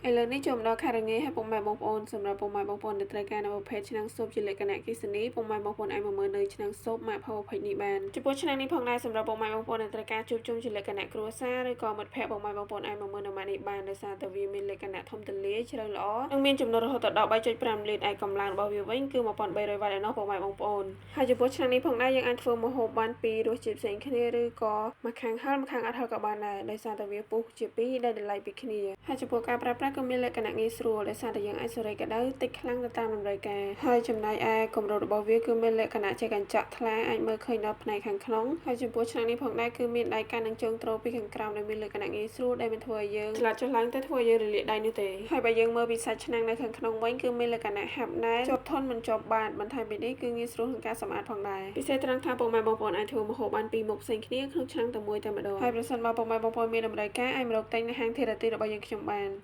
ឥឡូវនេះចូលមកដល់ខែរងាហើយពុកម៉ែបងប្អូនសម្រាប់ពុកម៉ែបងប្អូនដែលត្រូវការនៅប្រភេទឆ្នាំងស៊ុបជាលក្ខណៈអគ្គិសនីពុកម៉ែបងប្អូនអាចមកមើលនៅឆ្នាំងស៊ុបម៉ាក Power នេះបានចំពោះឆ្នាំងនេះផងដែរសម្រាប់ពុកម៉ែបងប្អូនដែលត្រូវការជួបជុំជាលក្ខណៈគ្រួសារឬក៏មិត្តភ័ក្តិពុកម៉ែបងប្អូនអាចមកមើលនៅម៉ាកនេះបានដោយសារតែវាមានលក្ខណៈធំទូលាយជ្រៅល្អនិងមានចំនួនរហូតដល់3.5លីត្រឯកម្លាំងរបស់វាវិញគឺ1300វ៉ាត់ឯណោះពុកម៉ែបងប្អូនហើយចំពោះឆ្នាំងនេះផងដែរយើងអាចធ្វើម្ហូបបានពីររសជាតិផ្សេងគ្នាឬក៏មួយខាងហឹរមួយខាងអត់ហឹរក៏បានដែរដោយសារតែវាពុះជាពីរដែលតម្លៃពីគ្នាហើយចំពោះការប្រើប្រាស់ក៏មានលក្ខណៈងាយស្រួលដោយសារតែយើងអាចសេរីក្តៅតិចខ្លាំងទៅតាមតម្រូវការហើយចំណែកឯគម្របរបស់វាគឺមានលក្ខណៈជាកញ្ចក់ថ្លាអាចមើលឃើញដល់ផ្នែកខាងក្នុងហើយចំពោះឆ្នាំងនេះផងដែរគឺមានដៃកាន់និងជើងទ្រពីខាងក្រោមដែលមានលក្ខណៈងាយស្រួលដែលមិនធ្វើឲ្យយើងឆ្លាតចុះឡើងទៅធ្វើឲ្យយើងរលាកដៃនោះទេហើយបើយើងមើលពីសាច់ឆ្នាំងនៅខាងក្នុងវិញគឺមានលក្ខណៈហាប់ណែនជាប់ធន់មិនជាប់បាតបន្ថែមពីនេះគឺងាយស្រួលក្នុងការសម្អាតផងដែរពិសេសត្រង់ថាពុកម៉ែបងប្អូនអាចធ្វើម្ហូបបានពីរមុខផ្សេងគ្នាក្នុងឆ្នាំងតែមួយតែម្ដងហើយប្រសិនបើពុកម៉ែបងប្អូនមានតម្រូវការអាចមករកទិញនៅហាងធីរ៉ាទីរបស់យើងខ្ញុំបាន។